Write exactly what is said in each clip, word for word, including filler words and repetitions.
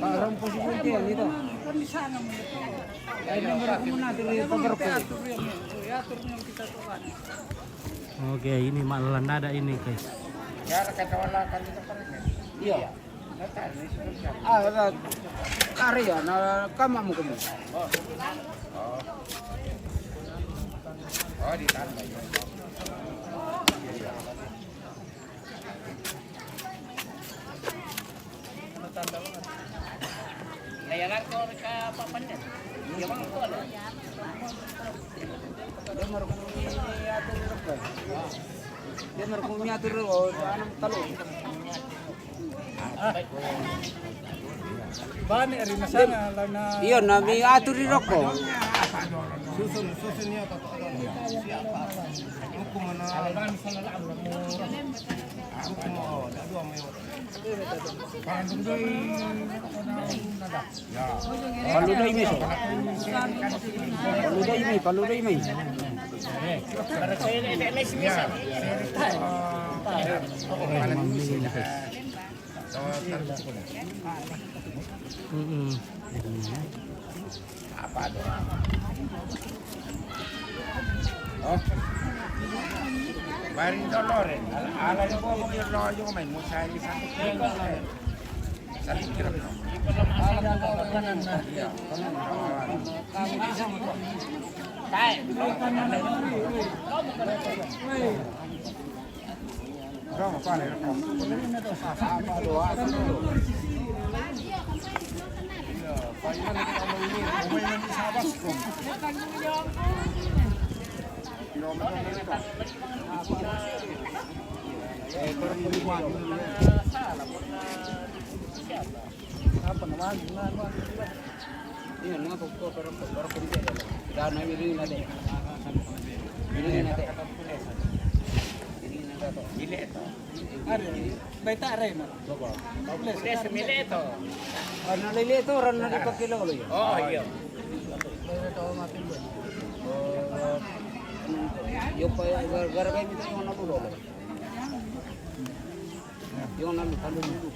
Parang posible yan ito. Ay, number ko muna, tuloy yung pagkakot. Okay, ini malalanda ada ini, guys. Iya. Ah, ada. Kari ya, na kama mo kamo. Oh, di tanda. Nayalar ko ka papandan. Yabang ko ala. Dia marko miatur ko. Dia marko miatur ko, anam talo. Bani ari na sana la na. Iyo, na miatur ri roko. Susun, susun niya, hukum mana? Hukum, oh, dua mayo. Paluday mi so. Paluday mi, paluday mi. Mm-mm. Apa tu? Oh. Baring dolore. Ala, ala ni bobo yo lo yo mai mo sai ni santo. Saling kira no. Iya. Iya, na ko, ko, pero, pero, pero, dana ini na de. Ini na de. Ini na de. Ini na de. Are, baita are na. Coba. Ples, mile to. Rana lele to, rana di pakilo lo ya. Oh, iya. Yo pa, gara-gara kayak gitu yang mana dulu lo. Yung nalutalo dito.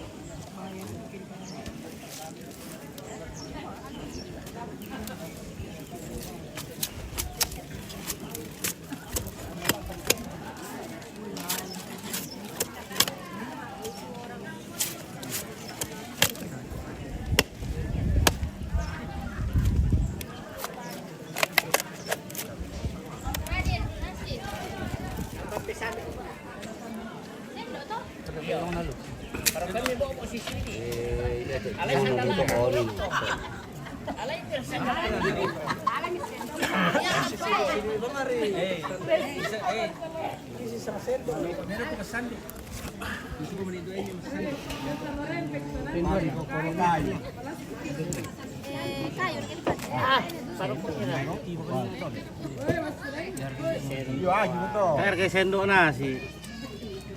Karga sendok nasi.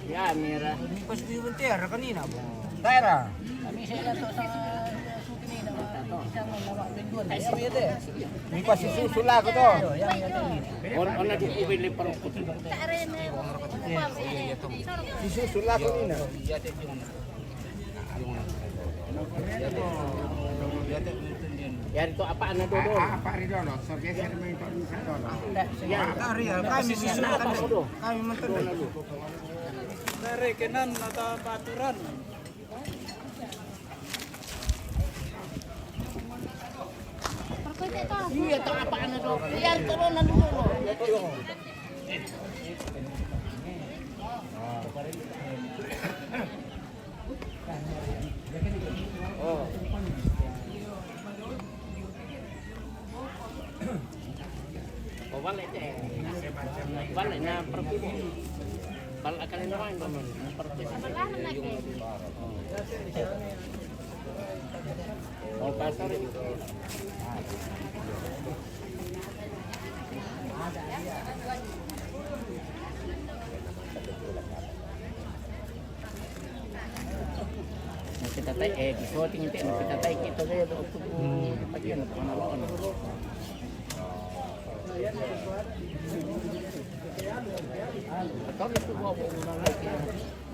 Ya, mira. Pas di Buntiara kanina, Bang. Daerah. Kami saya datang sama suki ni nama. Bisa mau lawak tujuan. Ini pasti susul aku tu. On, on lagi ubin le parokut. Susul aku ni na. Ya, itu apa anak dodol? Apa hari dodol? So biasa ada main tok ni sa dodol. Ya, hari ya, kami susul apa dodol? Kami menteri. Dari kenan atau aturan. Iya, tak apa anak dodol. Iya, turun dulu. Oh. Oh, balik deh. Balik na pergi. Balik kali lawan teman. Pergi. Oh, pasar itu. Kita tai, eh, di shooting itu kita tai kita saja tu. Pakai anak. Betul itu bawa.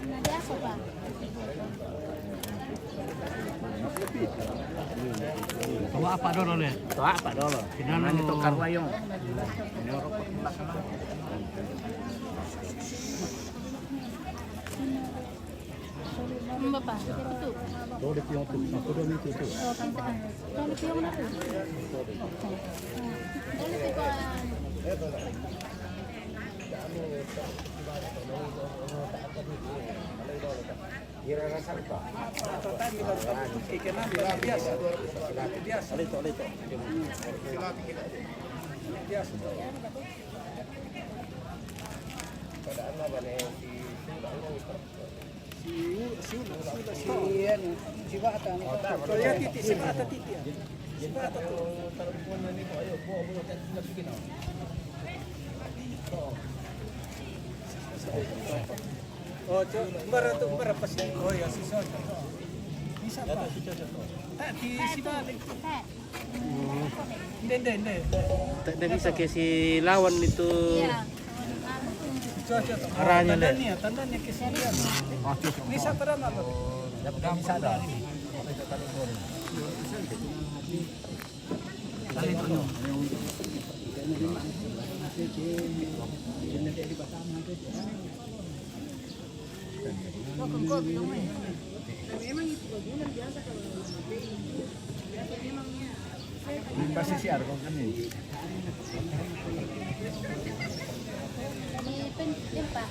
Ada apa, Pak? Bawa apa dulu nih? Bawa apa dulu? Sini. Mana anu, tukar wayung? Ini rokok. Hmm, Bapak, itu betul. Tuh, di tiang tuh. Aku udah mikir tuh. Oh, tante. Tuh, di tiang mana tuh? Tuh, di tiang. Biasa. Biasa. Iya, nih. Coba atau. Oh, ya, titik, coba atau titik. Coba atau tuh. Oh, coba, mbak tuh, mbak pas ini. Oh, ya, susah. Bisa, Pak. Tak di si balik. Nde, nde, nde. Tak, tak bisa ke si lawan itu. Iya. Arahnya, le. Tandanya, tandanya ke sini. Bisa terang apa? Dapat bisa ada. Memang itu bagunan biasa kalau. Ini pasti siar kok kan ini. Ini pen-, tempat.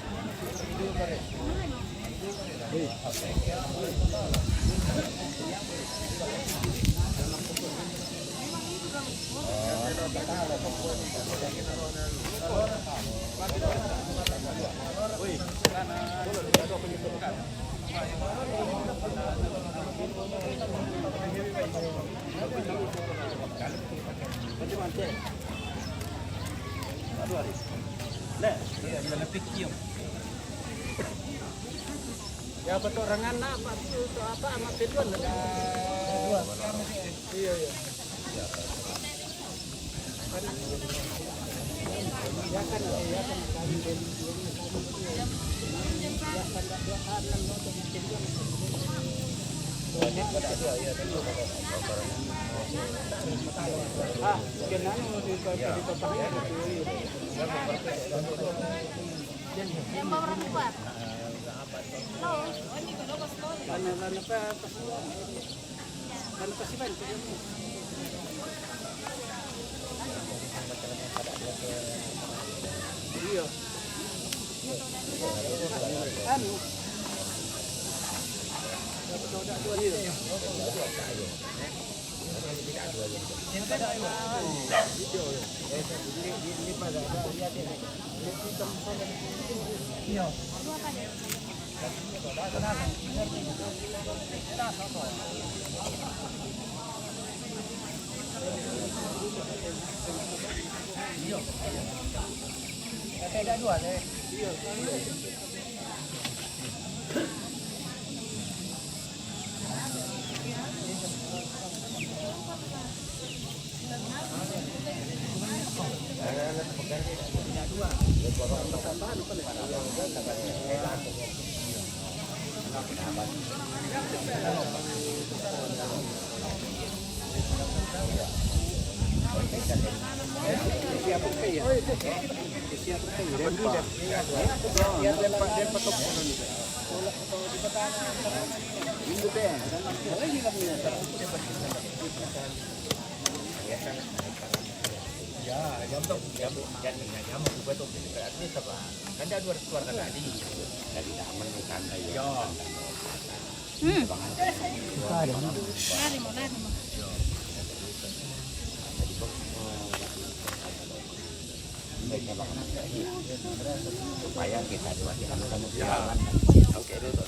Ya, betul, orang anak, Pak, itu, itu apa, amat kedua, ada dua. Iya, iya. Yang bawa orang luar. Halo. Kan pasti banyak. Iya. Anu. Ya, ya, betul. Ya, Bu. Ya, ya, ya, Bu. Betul. Berarti apa? Kan ada dua keluarga tadi. Dari taman ke sana, ya. Ya. Hmm. Lari mau, lari mau. Supaya kita dua kita. Oke, dulu.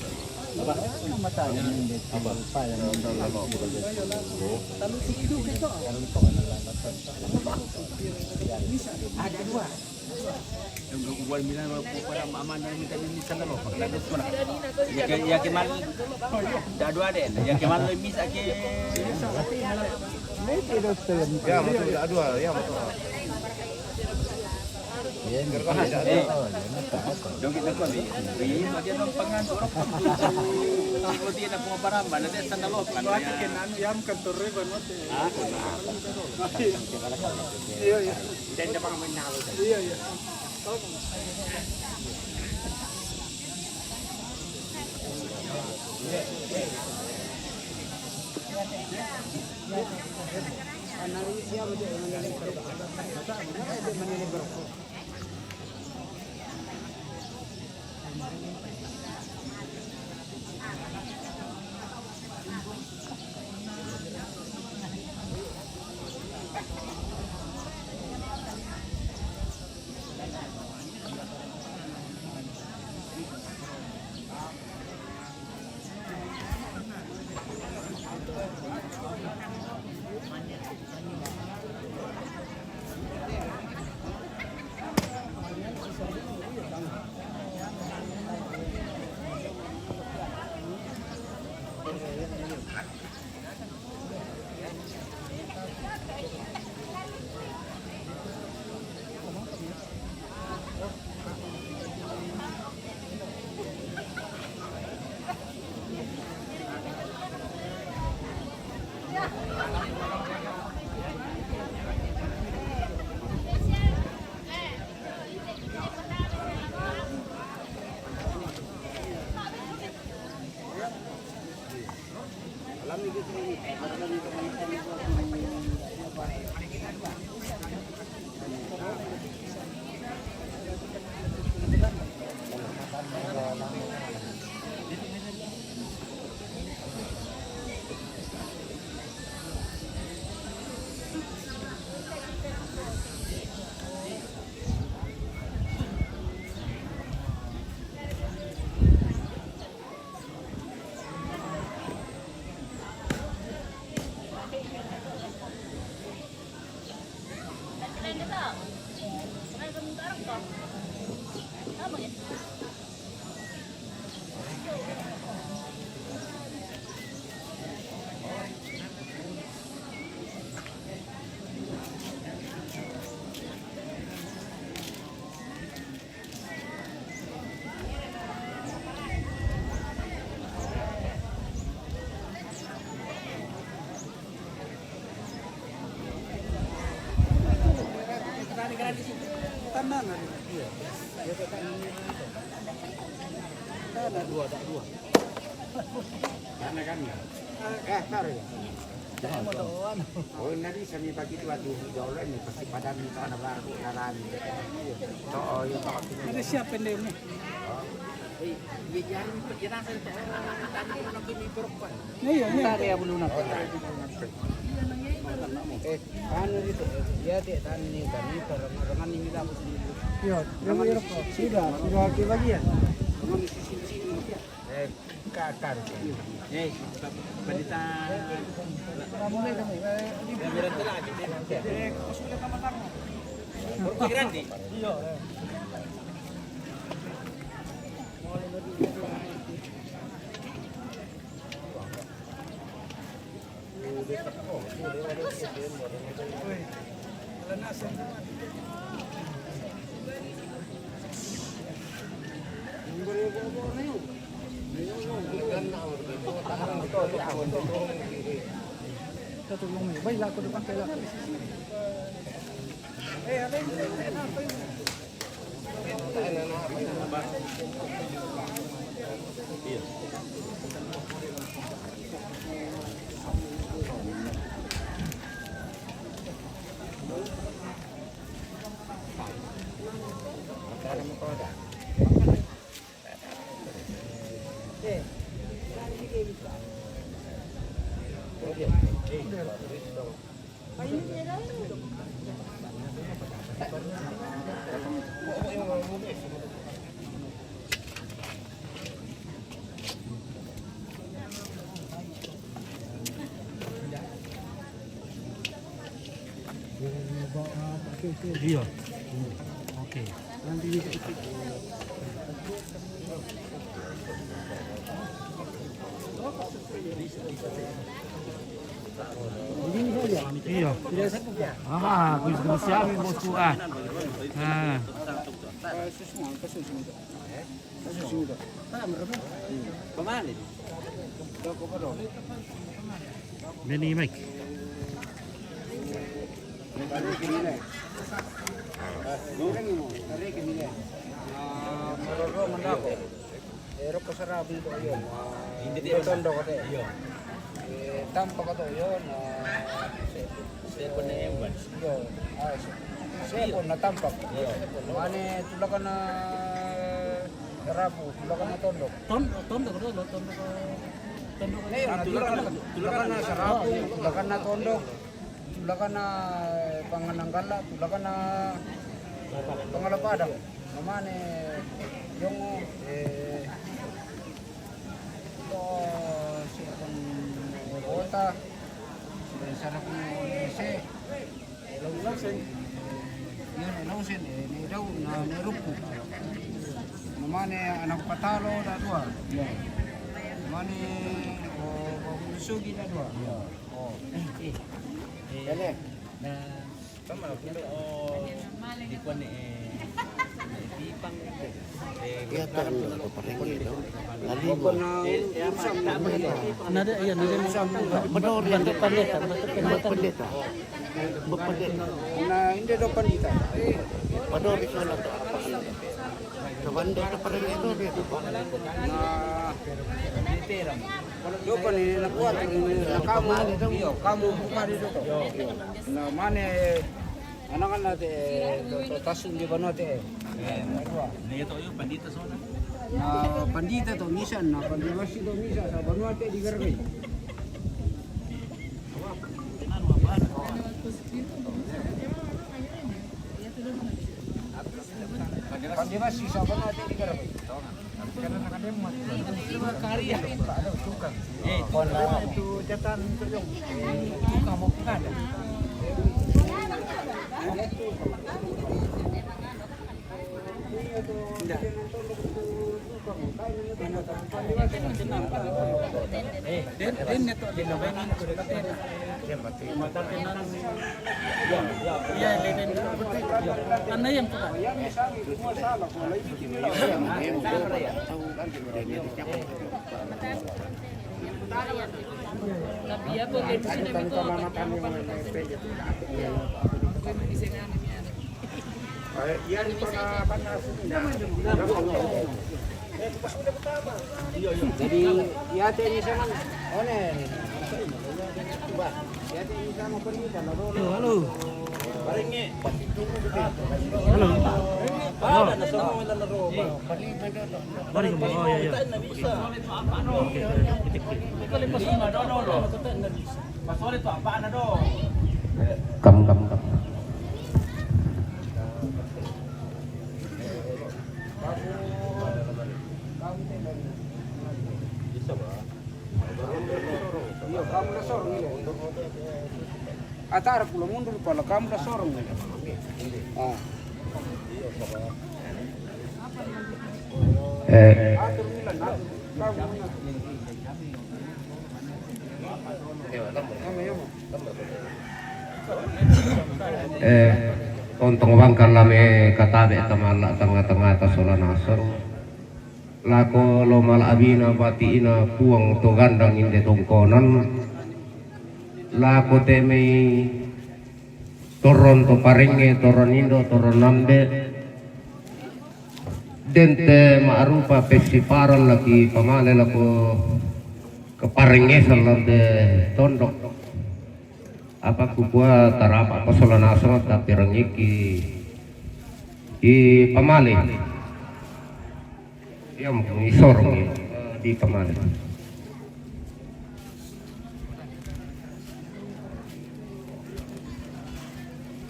Ada dua. Yang gua bilang, kalau pada mama dan minta ini sana loh. Ya, ke, ya, ke mana? Dah dua deh. Ya, ke mana lo bisa ke? Ya, betul. Dah dua. Ya, betul. Dong kita kau ni. Ni dia nak pengantar. Kalau dia nak pengaparan, mana dia sana loh kan. Kau aja kena anu, yang kantor riban mati. Ah, iya, iya. Dan dia pengamen. Iya, iya. Karena kan ya. Eh, taruh ya. Oh, nanti sambil pagi itu waktu di Dolen nih, pasti pada minta anak baru, laran. Oh, iya, Pak. Ada siapa yang demo? Nah, iya, iya. Tadi ya belum nampak. Eh, anu itu, iya, Dek, tani, tani, rengan, rengan ini dah aku sendiri. Iya, rengan ini sudah, sudah kebagian. Rengan di sini, sini. Eh, kakak. Eh, pendeta. Iya. Iya. Oke. Iya. Ah, Gus Gus siapa, bosku, ah. Nah. Beni Mike. Eh, roko sarabi to iyo. Inde tondok te. Iyo. Eh, tampak to iyo, na. Sepon ne emban. Iyo. Ah, se-, sepon na tampak. Iyo. Mane tulakan na rabu, tulakan na tondok. Ton-, tondok to, tondok. Tondok. Eh, na tulakan, tulakan na sarabu, tulakan na tondok. Tulakan na, eh, pangananggala, tulakan na pangalapadang. Namane, yongo, eh, to, sepon kota, eh, sarakun ese. Yun, lausen, eh, ne dau, na, ne rupu. Namane anak patalo da dua. Namane, o, o, sugi da dua. Oh. Eh, eh. Na, sama aku tu, oh, di kuan, eh, di pipang, eh, iya, kan, apa paling itu? Nalimo. Nada, iya, nada. Betul, iya. Bantu pendeta, bantu pendeta. Pendeta. Pendeta. Na, inde do pandita. Padori sola to apa? Kabande to pareng itu dia to. Na, do pani na kuat, na kamu, iyo, kamu buka di to. Na mane, anak-anak te, to, to tasun di banua te. Eh, na dua. Na, iyo to, iyo, pandita sola. Na, pandita to misan, na, pandita masih to misan, sa banua te di gargai. Pandai masih sa banua te di garbai. Karena nak ada mat. Itu jatan tu jong. Tukang mau kada. Jadi, iya, te ini sama. One. Coba. Iya, te ini sama pergi sama dulu. Halo, halo. Halo. Mari, oh, iya, iya. Oke, oke. Kam, kam, kam. Iya, kamu dah sorong ini. Atar pulo mundur pala kamu dah sorong ini. Ah. Eh. Atur Milan, atur. Kamu ini. Eh, ontong bangkal lame katabe tamala tanga-tanga ta sola nasor. Lako lo mala abina bati ina puang to gandang inde tongkonan. Lako temei toron to paringe, toron indo, toron nambe. Dente ma'rupa pessiparan laki pamale lako keparengesan lande tondok. Apa kukua tarapa pasola nasong tapi rengiki di pamale. Iya, mungkin isorong ya, di pamale.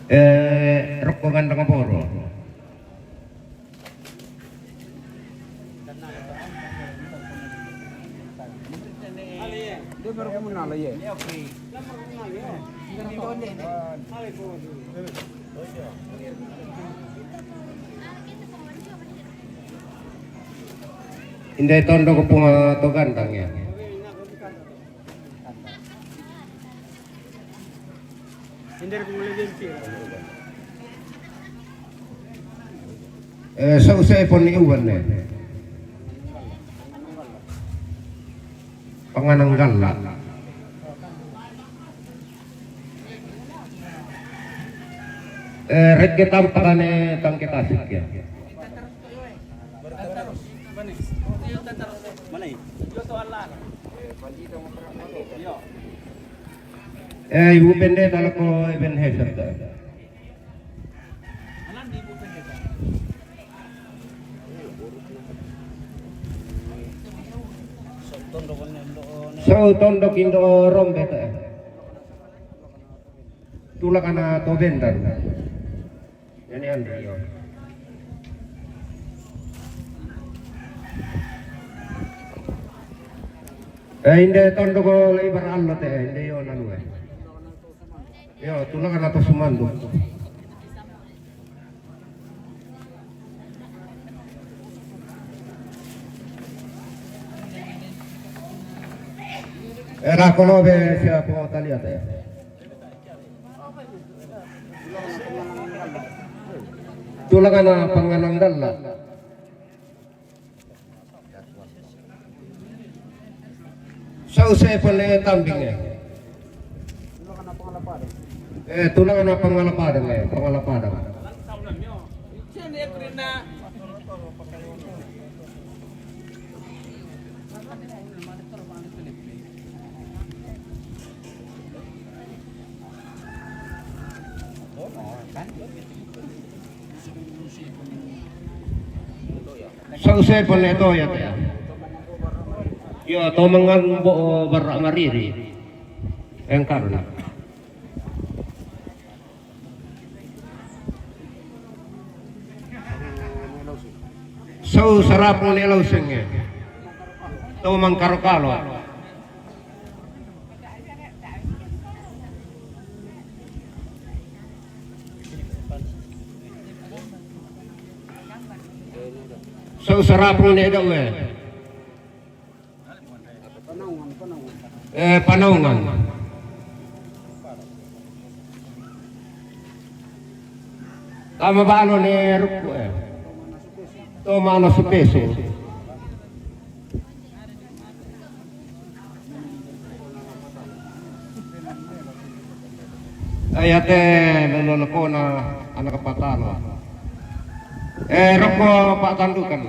Eh, rokongan dengan boro. Indai tondok punga to gandang ya. Eh, sa usai pon ni uwan ne. Panganang galla. Eh, rek kita pakane tangke tasik ya. Eh, Ibu Pendeta lako Ebenezer ta. So tondok indo rombe ta. Tulak ana to bentar. Ini Andri yo. Eh, inde tondok ko lebar allo te, inde yo nanu eh. Yo, tulak ana to sumandu. Era kolobe sia po taliate. Tulangana panganang dalla. Sau saya pale tambing eh. Eh, tulangana pangalapadang eh, pangalapadang. Sau saya pale to ya te. Yo, to mangan bo barra mariri. Engkarna. Sau sarapu ne lau senge. Tau mangkaro-kalo. Sau sarapu ne dau eh. Eh, panaungan. Tama balo ne ruku eh. To mano supesu. Ayate lolo lekona anak patalo. Eh, roko pak tandukan.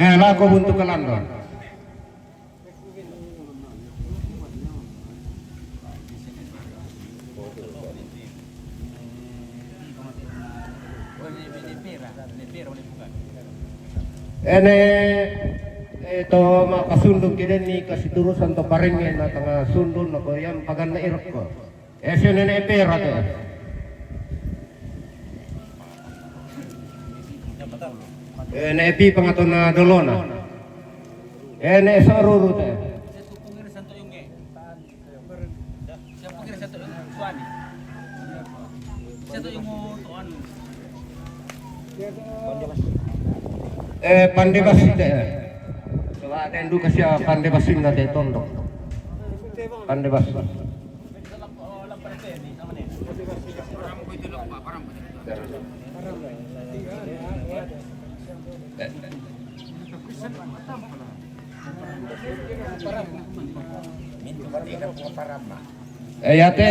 Eh, lako buntu kalando. Ene, eh, to ma pasundun kiden ni kasi turusan to parenge na tanga sundun na ko yang pagan na irko. Eh, sio nene epera te. Eh, ne epi pangato na dolona. Eh, ne soruru te. Eh, pande basi te. Coba ada yang duka sia pande basi na te tondok. Pande basi. Eh, yate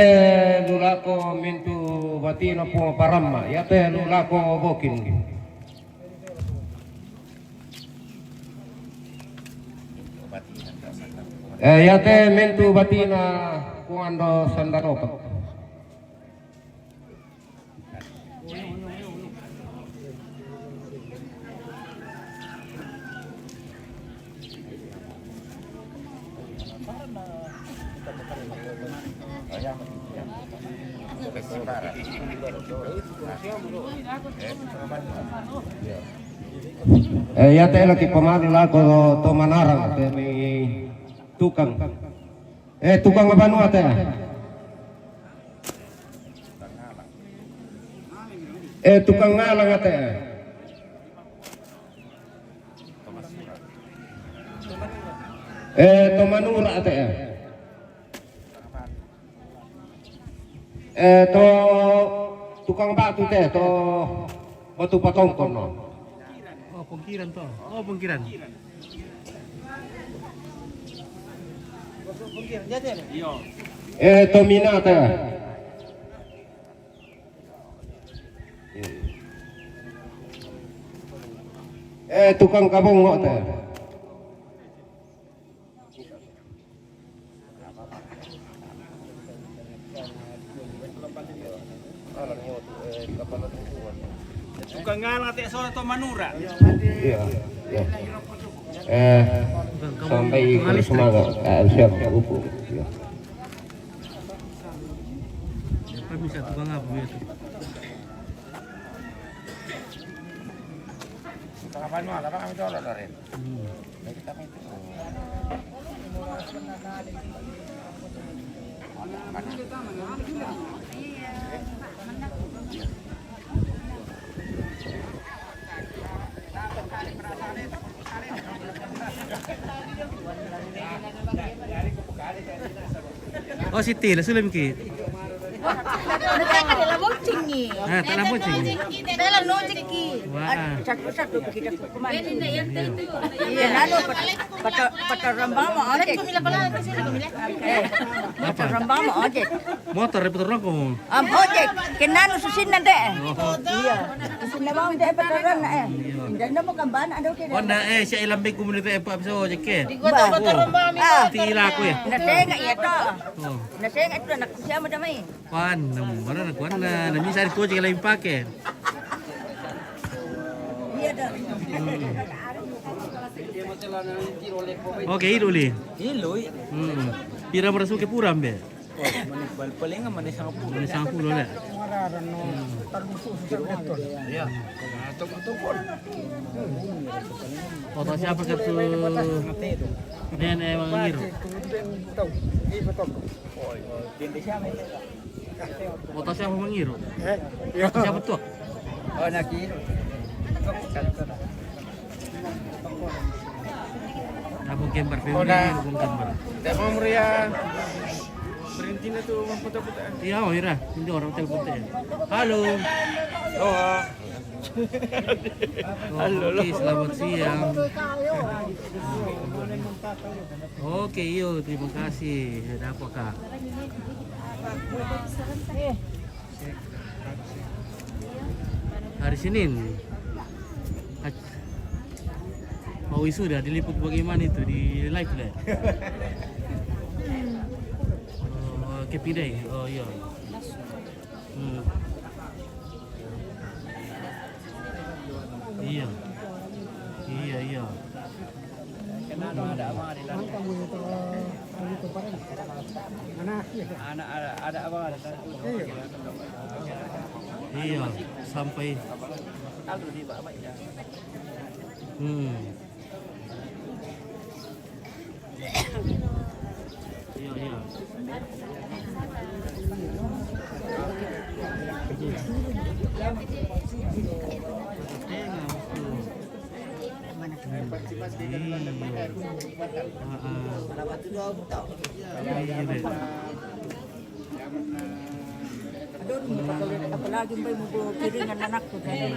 lulako mintu batina po paramma. Yate lulako bokin. Eh, yate mintu batina kuando sandanopa. Eh, yate laki pamanu lako to manarang te mi tukang. Eh, tukang apa nu ate? Eh, tukang ngalang ate. Eh, to manura ate. Eh, to tukang batu te, to batu patongkon no. Oh, pungkiran to. Oh, pungkiran. Eh, to mina te. Eh, tukang kabongo te. Tukang ngalang te sore to manura. Iya, iya. Eh, sampai ke semangat. Eh, siap, upu. Iya. Kami satu bang apa itu? Kita apa nu, apa kami tolak dari? Hmm. Oh, Siti, la sulam ki. Nagkakadala mo, Chingi. Ah, tala mo, Chingi. Dala no, Chingi. Wah. Satu-satu kita hukuman. Iya, nanu, pata, pata, pata rambang mo, ojek. Eh, pata rambang mo, ojek. Motor, eh, pata rambang mo. Am, ojek. Kenanu susin nante. Oh. Iya. Susin na mo, nante, pata rambang na, eh. Iya. Hindi na mo kambana, ano, kaya. Oh, na, eh, siya ilang big community, eh, pa, so, ojek, eh. Ba. Ah. Tila ko, eh. Nasenga, iya to. Oh. Nasenga, ito, anak ko siya, madamay. Kuan, nam, mana na kuan na, na minsan ko jika lain pake. Oke, ilu li. Ilu, i. Hmm. Pira marasu ke pura ambe? Oh, mani bal paling mani sangat puluh. Mani sangat puluh le. Iya. Toko-toko. Foto siapa ke tu? Nene Mangiru. Foto siapa Mangiru? Eh, iya. Siapa tuh? Oh, Naki. Apa gambar? Oh, Febri, nah. Apa gambar? Tidak mau meriah. Berhenti na tu, mamputa-puta. Iya, oh, ira. Ini orang telepon teh. Halo. Oh, ah. Oh, halo, oke, halo. Selamat siang. Oke, iyo, terima kasih. Ada apa, Kak? Hari Senin. Ac-, mau wisuda diliput bagaimana itu di live le? Oh, kepidai. Oh, iya. Hmm. Ada abang ada. Anak ada, ada abang ada. Iya, sampai. Kalau di bawah ya. Hmm. Iya, iya. Tengah, betul. Iya. Heeh. Iya, deh. Aduh, apalagi mbak mau bawa piringan anakku tadi.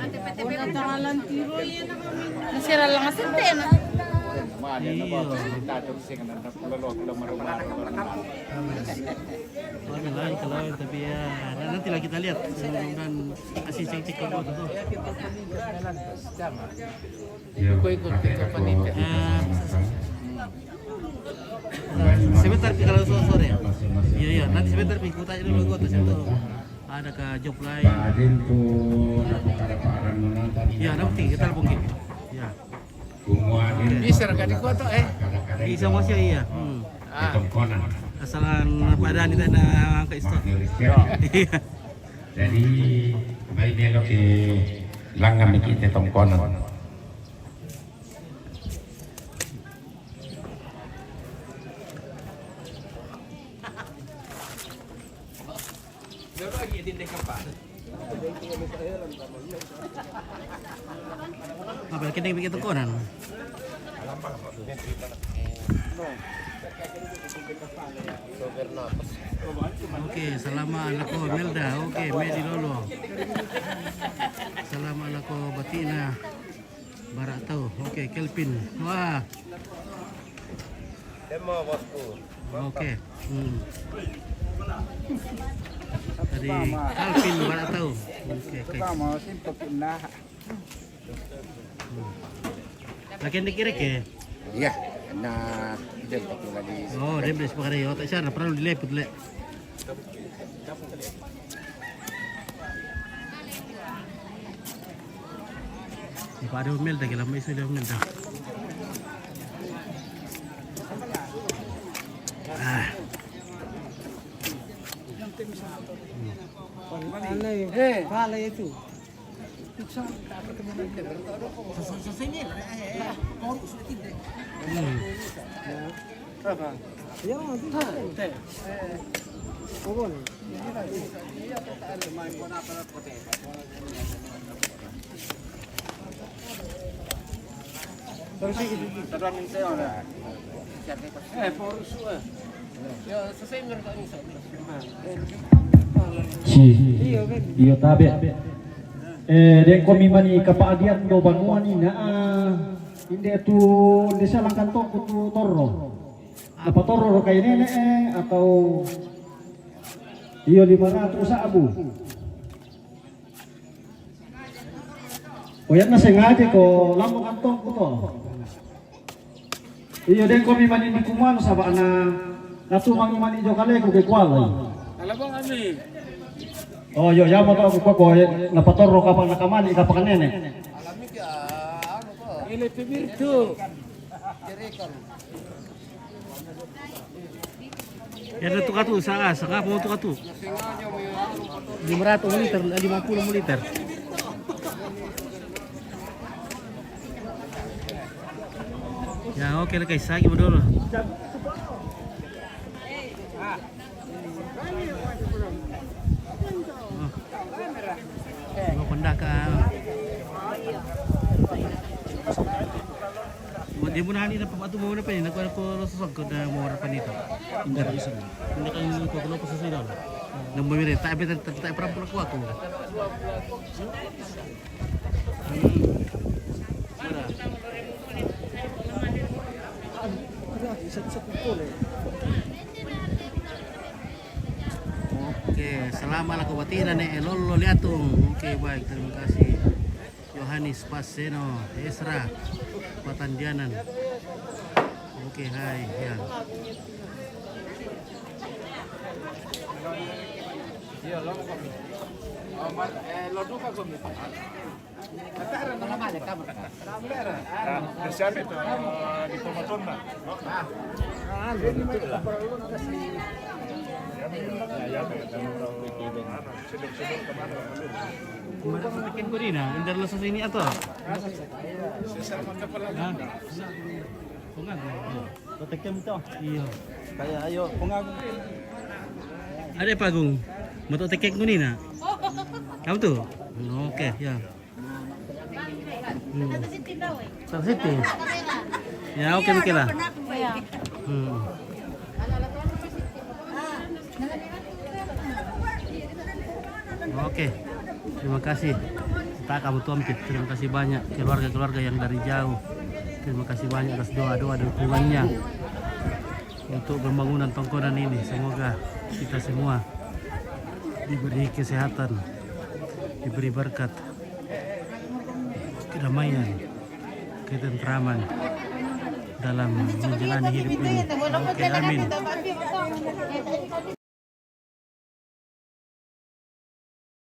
Masih ralang asal tena. Iya. Ada lain kalau, tapi ya, nanti lah kita lihat. Mudah-mudahan kasih cek-cek kalau betul. Ikut-ikut ke panitia. Eh, sebentar kalau so-, sore. Iya, iya, nanti sebentar pi, ku tanya dulu anggota siapa tahu ada ke job lain. Iya, nanti kita telepon gitu. Ya. Bisa rekam di kota, eh? Bisa masih, iya. Hmm. Ah. Asalan pada ini ada angka isto. Iya. Jadi, baik dia lo ke langan kita tongkonan. Apa kena bikin tongkonan? Oke, salama lako Melda. Oke, Medi Lolo. Salama lako Batina. Barak tau. Oke, Kelvin. Wah. Demo, bosku. Oke. Hmm. Tadi Kelvin barak tau. Oke, oke. Laki yang dikira ke? Iya, na dia pakai lagi. Oh, dia beli sepakari. Oh, tak sana, perlu dileput, le. Ipa ada Melda, kira mai sudah Melda. Ah. Pala itu. Si, iyo tabe. Eh, den komi mani kapa'adian do banua ni na, ah, inde tu desa Langkantong kutu torro. Apa torro ro kai nene, eh, atau iyo lima ratus abu. Ko yana sengaja ko lambo kantongku to. Iyo, den komi mani di kumanu saba na, na tu mangi mani jo kaleku ke kuala. Kalau bang ami. Oh, iyo, ya mau to aku ko, ko, na patorro kapa na kamani kapa kanene. Alami ke, ah, anu to. Ile pibir tu. Jerikal. Yana tukatu, sanga, sanga po tukatu. Lima ratus liter, lima puluh liter. Ya, oke, le, kaisa ki modol. Oh. Lo pendak ka. Mo, di mo na ni na pamatu mo na pa ni, na ko, na ko sosog ko na mo na pa nito. Hindi ka isa. Hindi ka yung ko, ko, ko sosog. Nang bumili, tayo, tayo, tayo, tayo, parang pula ko ako. Hmm. Mara. Oke, salama' lako Batina ne, eh, Lollo Liatung. Oke, baik, terima kasih. Yohanes Paseno, Esra Patandianan. Oke, hai, ya. Iya, lo kami. Oh, mar, eh, lo duka kami. Kata ada nama mana kamar. Kamera. Ah, siapa itu? Ah, di Tomatonda. Ah, anu, itu lah. Kemarin sa tiken ko din, ah. Indar lo sa sini ato. Ah, pungan. Patikem to. Iyo. Kaya ayo, pungan. Ada pa, Gung? Matotiken ko nina. Kamu tu? Okay, ya. Hmm. Sa City. Ya, okay, okay lah. Hmm. Okay. Terima kasih. Taka butuh ampit. Terima kasih banyak keluarga-keluarga yang dari jauh. Terima kasih banyak atas doa-doa dan dukungannya untuk pembangunan Tongkonan ini. Semoga kita semua diberi kesehatan, diberi berkat, kedamaian, ketentraman dalam menjalani hidup ini. Oke, amin.